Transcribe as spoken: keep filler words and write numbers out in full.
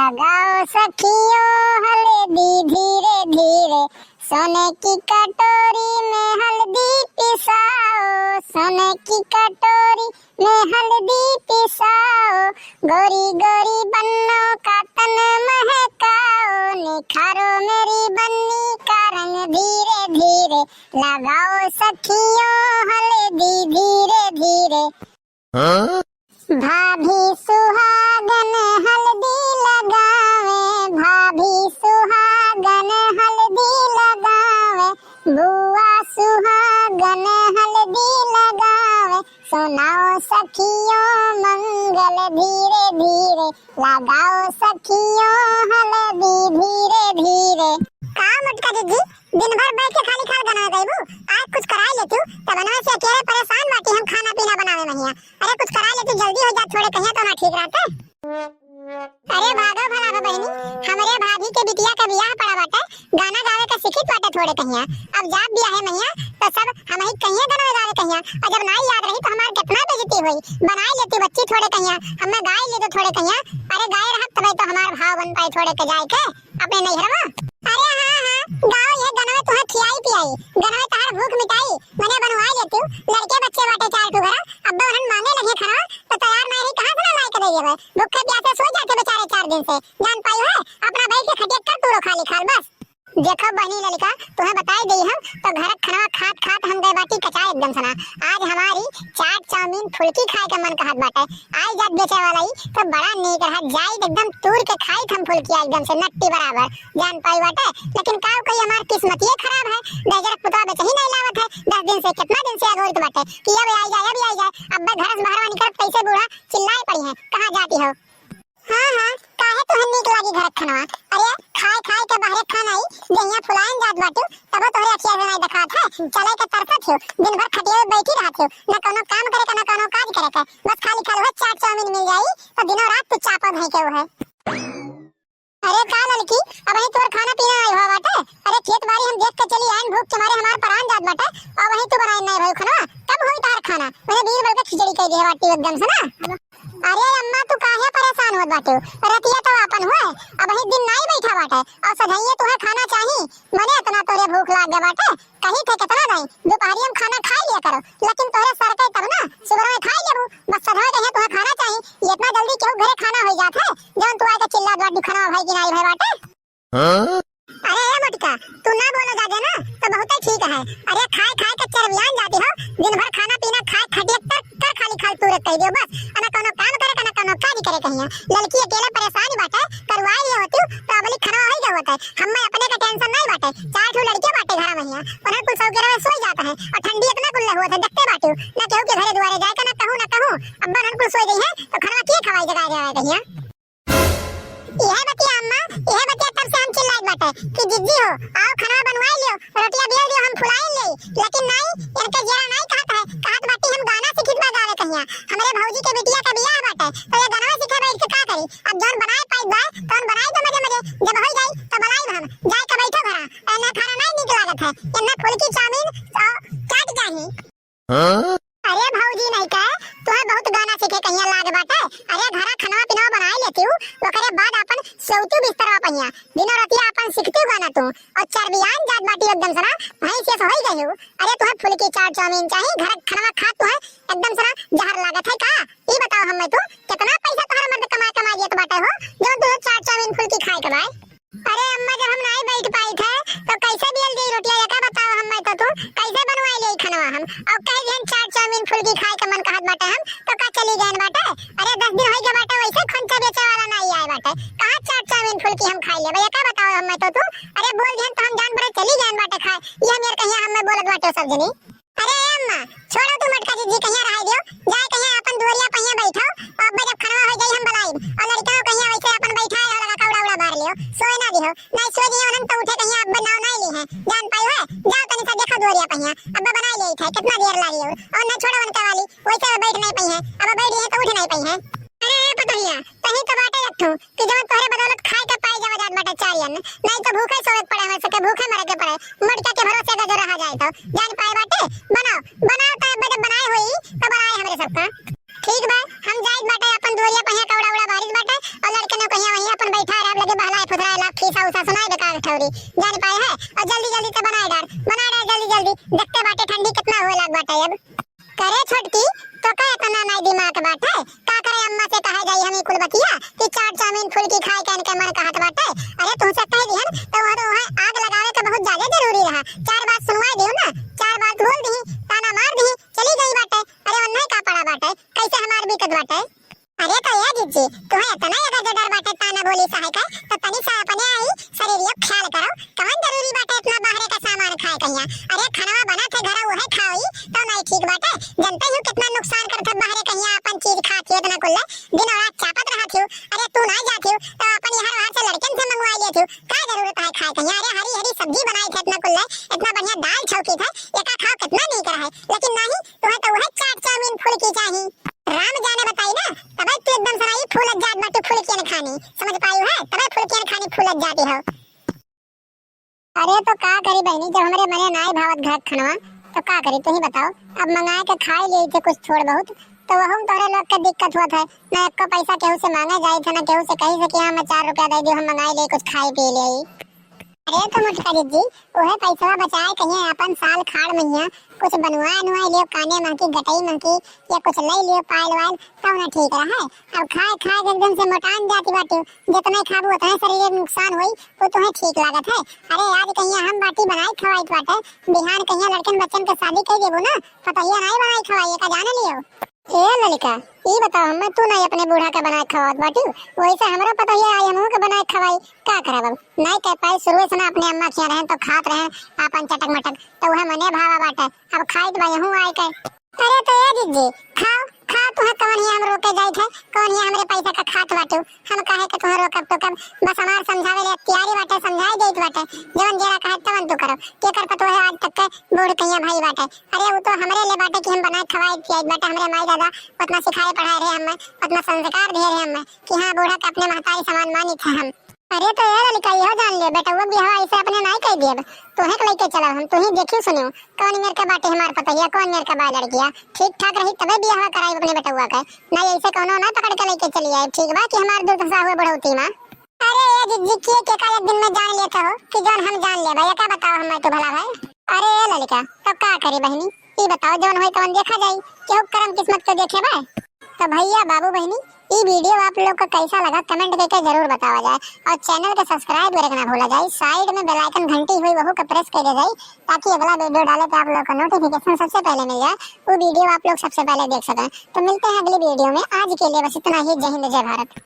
लगाओ सखियों हल्दी धीरे धीरे, सोने की कटोरी में हल्दी पिसाओ, सोने की कटोरी में हल्दी पिसाओ, गोरी गोरी बन्नों का तन महकाओ, निखारो मेरी बन्नी का रंग धीरे धीरे, लगाओ सखियों हल्दी धीरे धीरे। हाँ? भाभी सुहागन हल्दी लगावे, भाभी सुहागन हल्दी लगावे, बुआ सुहागन हल्दी लगावे, सुनाओ सखियों मंगल धीरे धीरे, लगाओ सखियों हल्दी धीरे धीरे। का मोटका जीजी, दिन भर बैठ के खाली खाल गनवा गइबू? आज कुछ कराई लेतू, तब बनवा से अकेले परेशान बाटी हम खाना पीना बनावे महिया। अरे कुछ कराई लेतू, जल्दी हो जात थोड़े कहिया तो ना ठीक रहते। अरे भागो भला बा बहिनी, हमरे भाभी के बिटिया का बियाह पड़ा बाटे, गाना गावे का सीखित बाटे थोड़े कहिया। अब जाब बियाहे महिया तो सब हमही कहिया गनवा गावे कहिया, और जब नाई याद रही तो हमार कितना बेइज्जती होई। बनाई लेती बच्ची थोड़े कहिया, हमें गाई ले दो थोड़े कहिया। अरे गाए रहब तबे तो हमार भाव बन पाई थोड़े के जाए के। अपने नैहरवा? अरे हाँ, हाँ, गाओ ये गनवा तुहे खियाई पियाई, गनवा तहार भूख मिटाई, मने बनवाई लेतू, लड़के बच्चे बाटे चार ठो घरा, अब्बे उन्हन मांगे लगे खाना, तो तैयार नहीं रही, कहाँ से ना लाए के दे देवे? भूखे प्यासे सो जाते बेचारे चार दिन से, जान पाई है, अपना बैठ के खटिया कर तू रो खाली खाल बस। देखो बहनी ललिका, तुहे बताई देई हम, तो घर खाना खात खात हम गए बाटी कचाए एकदम सना। आज हमारी चाट चाउमीन फुल्की खाए के मन कहत बाटे, आई जात बेचे वाला ही तो बड़ा नीक रहा, जाई एकदम तूर के खाई हम फुल्किया एकदम से नट्टी बराबर, जान पाई बाटे। लेकिन का कोई हमार किस्मतिये खराब है, दहेजर पुतवा बेचे ही नहीं लावत है, दस दिन से, कितना दिन से अगोरित बाटे कि अब आई जाए, अब आई जाए। अब घर से बाहर निकल कैसे बूढ़ा चिल्लाए पड़ी है, कहाँ जाती हो? हाँ, हाँ, काहे तुहे नीक लागी घर खाना? अरे खाए खाए के बाहरे खाना ही देहिया फुलाइन जात बाटू, तबो तोहरे अखिया से नहीं देखात है, चले के तरसत हो, दिन भर खटिया में बैठी रहत हो, न कोनो काम करे का, न कोनो काज करे का, बस खाली खाली वह चाट चाउमीन मिल जाई तो दिनों रात तू चापो धई के है। अरे का ललकी, अबही तोर खाना पीना नहीं हुआ बाटे? अरे खेत बाड़ी हम देख के चली आइन, भूख के मारे हमार परान जात बाटे, अबही तू बनाइन नहीं भइल खाना, कब होई तोहार खाना? मैंने बीर बल के खिचड़ी कह दिया बाटी एकदम से ना। अरे अम्मा तू काहे परेशान होत बाटे? रतिया तो आपन हुए, अबही दिन नाई बैठा बाटे, और सधैये तुहे खाना चाही, मने इतना तोरे भूख लाग गया बाटे, कही थे कितना दई, दोपहरी हम खाना खाई लिया करो, लेकिन तोहरे सरके तब ना, सुबह में खाई लेबू, बस सधवे कहे तुहे खाना चाही, ये इतना जल्दी केहू घरे खाना होई जात है, जौन तू आके चिल्ला दो, "खाना भाई की नाई भाई बाटे।" हाँ? अरे ए मोटका, तू ना बोला जादे ना, तो बहुते ठीक है। अरे खाए खाए के चरबियान जाती हो, दिन भर खाना पीना खाए खटिया तर कर खाली खाल तू रख कह दियो बस, ना कोनो काम करे, ना कोनो काज करे कहिया। लड़की अकेले परेशान बाटे, करुआई ये होती, तो अबली खाना होई गया होता है। हमें अपने का टेंशन नहीं बाटे, चार ठो लड़के बाटे घर में हिया, उन्हें कुल सौ के रहे सोई जाता है, और ठंडी इतना कुल्ले हुआ था, देखते बाटू, ना केहू के घरे दुआरे जाए का, ना कहूँ, ना कहूँ, अब उन्हें कुल सोई गई है, तो खाना के खवाई जगाए जाए कहिया। यह बतिया अम्मा, यह बतिया तब से हम चिल्लात बाटे कि जिज्जी हो, आओ खाना बनवाई लियो, रोटिया बेल दियो, हम फुलाई ले, लेकिन नहीं, इनके जियरा नहीं कहत है, कहत बाटी हम गाना सीखित बा गावे कहिया, हमरे भौजी के बिटिया का बियाह बाटे, तो ये गाना सीखे बैठ के का करी, अब जौन बनाए पाई बा, तौन बनाई दो मजे मजे, जब हो जाई, तो बुलाई हम, जाए के बैठो घरा, एन्ना खाना नहीं नीक लागत है, एन्ना फुल्की चाउमीन, अ, चाट चाही। हाँ? अरे भौजी नहीं का, तुहे बहुत गाना सीखे कहिया लाग बाटे, अरे घरा खनवा पिनवा बनाए लेती हूँ, ओकरे बाद अपन सोती बिस्तरवा पहिया, दिनों रतिया अपन सीखती हूँ गाना तू, और चरबियान जात बाटी एकदम से ना, भैंस जैसे होई गई हूँ, अरे तुहे फुल्की चाट चाउमीन चाही, घर खनवा खात तुहे एकदम से ना जहर लागत है का? ई बताओ हमें तू, कितना पैसा तोहरा मर्द कमाए कमाए देत बाटे हो, जो तू चाट चाउमीन फुल्की खाए के बाय? अरे अम्मा, जब हम नाई बैठ पाई थे, तो कैसे बेल दी रोटिया, ये का बताओ हमें तो तू, कैसे बनवाई ले खनवा हम? और कह दिहन चाट चाउमीन फुल्की खाए के मन कहत बाटे हम, तो का चली गए बाटे? अरे दस दिन होई गए बाटे, वैसे खंचा बेचे वाला नाई आए बाटे, कहाँ चाट चाउमीन फुल्की हम खाई लेबे, ये का बताओ हमें तो तू? अरे बोल दिहन तो हम जान पड़े चली गए बाटे खाए, ये हम यार कहिया हमें बोलत बाटे सब जनी। अरे ए अम्मा, छोड़ो तू मोटका जिज्जी, कहिया रहाई दियो, जाए कहिया अपन दुआरिया पहिया बैठो, और अब्बे जब खनवा हो जाई हम बुलाइब, और लड़का कहिया वैसे अपन बैठा है, लगा कौड़ा उड़ा बार लियो, सोए ना दियो, नहीं सोए दियो उन्हन तो उठे कहिया अब्बे नाव नहीं ली है, जान पाई है, जाओ तनी सा देखो दुआरिया पहिया, अब्बे बनाई ले थे, कितना देर लागी और, और नहीं छोड़ो उनके वाली, वैसे बैठ नहीं पाई है, अब बैठ गई है तो उठ नहीं पाई है। अरे ए पतोहिया, तही तो बाटे एक ठो, कि जवन तोहरे बदौलत खाए के पाई जावा जात बाटे चार अन्न, नहीं तो भूखे सोवे के पड़े, हमें सबके भूखे मरे के पड़े। मोटका के भरोसे अगर जो रहा जाए तो, जान पाए बाटे, बनाओ, बनाओ तो अब जब बनाए होई, तो बनाए हमरे सबका। ठीक बा, हम जाइत बाटे अपन दुआरिया पहिया कौड़ा उड़ा बारिश बाटे, और लड़के ने कहिया वहीं अपन बैठा अउरी, जान पाए है, अउर जल्दी जल्दी से बनाए डार, बनाए डार जल्दी जल्दी, देखते बाटे ठंडी कितना होए लाग बाटे अब। करे छोटकी, तोका एतना नाई दिमाग बाटे, का करे अम्मा से कहे जाई हम ई कुल बतिया कि चाट चाउमीन फुल्की खाए के इनके मन कहत बाटे। अरे तुहसे कह दिहन तो वहाँ तो वहाँ आग लगावे के बहुत ज्यादा जरूरी रहा, चार बात सुनवाए दियो ना, चार बात बोल दिही, ताना मार दिही, चली गई बाटे। अरे वन्ने का पड़ा बाटे, कैसे हमार बीतत बाटे। अरे तो ए जिज्जी, तुहे एतना अगर जगर बाटे ताना बोली सहे के, तो तनी सा अपने आई शरीरियो ख्याल करो। कवन जरूरी बाटे एतना बाहरे का सामान खाए कहिया? अरे खनवा बनत है घरा उहे खाओ ई, तो नाई ठीक बाटे। जनते ही कितना नुकसान करत है बाहरे कहिया अपन चीज खात ही एतना कुल्ले, दिन और रात चापत रहत ही। अरे तू नाई जात ही, तो अपन यहाँ वहाँ से लड़कन से मंगवाई लेत ही। का जरूरत है खाए कहिया? अरे हरी हरी सब्जी बनाई थे एतना कुल्ले, एतना बढ़िया दाल छौकी थे, एका खाओ कितना नीक रहे। लेकिन नहीं, तुहे तो उहे चाट चाउमीन फुल्की चाही। राम जाने बताई ना, तबे तू एकदम सराई फूलत जात बाटू फुल्कियन खानी, समझ पायू है? तबे फुल्कियन खानी फूलत जाती हो। अरे तो का करी बहनी, जब हमरे मने नाई भावत घर खनवा, तो का करी तू ही बताओ। अब मंगाए के खाए लिए थे कुछ थोड़ बहुत, तो वहू में तोहरे लोग के दिक्कत होत है, ना एको पैसा केहू से मांगे जाई थे, ना केहू से कही से कि हाँ, हमें चार रुपया दे दियो, हम मंगाई ले कुछ खाई पी ले। अरे तो मोटका जिज्जी, उहे पैसवा बचाए कहिया अपन साल खाड़ महिया कुछ बनवाए अनुवाए लियो, काने महकी, गटई महकी, या कुछ ले लियो पायल वायल, तब ना ठीक रहे। अब खाए खाए के एकदम से मोटान जाती बाटू, जितने खाबू उतने शरीर के नुकसान होई, वो तुम्हें ठीक लागत है। अरे आज कहिया हम बाटी बनाई खवाई बाटे, बिहान कहिया लड़कन बच्चन के शादी कर देबू ना, पतहिया नाई बनाई खवाई, का जाने लियो। ए ललिका, ई बताओ, हमें तू नहीं अपने बूढ़ा के बनाए खवात बाटू, वैसे हमरा पतोहिया आई, हमहू के बनाए खवाई। का करब अब, नहीं कह पाई, शुरू से ना अपने अम्मा खिया रहन तो खात रहन आपन चटक मटक, तो वह मने भावा बाटे। अब खाई तो वहू आए के। अरे तो ए जिज्जी, खाओ खाओ, तुहे कौन ही हम रोके जाइत है, कौन ही हमरे पैसा का खात बाटू, हम काहे के तुहे रोकब टोकब, बस हमार समझावे ले तैयारी बाटे, समझाई देत बाटे, जवन जेरा कहे तवन तू करब। केकर पतोहे आज तक के बूढ़ कहिया भाई बाटे, अरे, वो तो हमरे ले बाटे कि हम बनाए खवाए पियाई बाटे, हमरे माई दादा उतना सिखाए पढ़ाए रहे हमें, उतना संस्कार दिए रहे हमें कि हाँ, बूढ़ा के अपने महतारी समान मानित है हम। अरे, तो ए ललिका, इहो जान ले, बेटउआ बियाह ऐसे अपने नाई कह दिए, तोहे के लेके चलब हम, तू ही देखियो सुनियो, कौन मेर के बाटे हमार पतोहिया, कौन मेर के बा लड़किया, ठीक ठाक रही तबे बियाह कराई अपने बेटउआ के, नहीं ऐसे कौनो ना पकड़ के लेके चली आए, ठीक बा कि हमार दुर्दशा हुए बढ़ौती माँ। अरे ए जिज्जी, के के का एक दिन में जान लेत हो कि जौन हम जान लेबा, ये का बताओ हमें तो भला भाई। अरे ए ललिका, तो का करी बहिनी, ई बताओ जौन होई तवन देखा जाई, केहू करम किस्मत के देखे बा। तो भैया बाबू बहिनी, ई video आप लोग का कैसा लगा comment करके जरूर बतावा जाए और channel के subscribe करे के ना भूला जाए। Side में bell icon घंटी हुई वहू का press कर दे जाए ताकि अगला video डाले तो आप लोग का notification सबसे पहले मिल जाए, वो video आप लोग सबसे पहले देख सकें। तो मिलते हैं अगली video में, आज के लिए बस इतना ही। जय हिंद, जय भारत।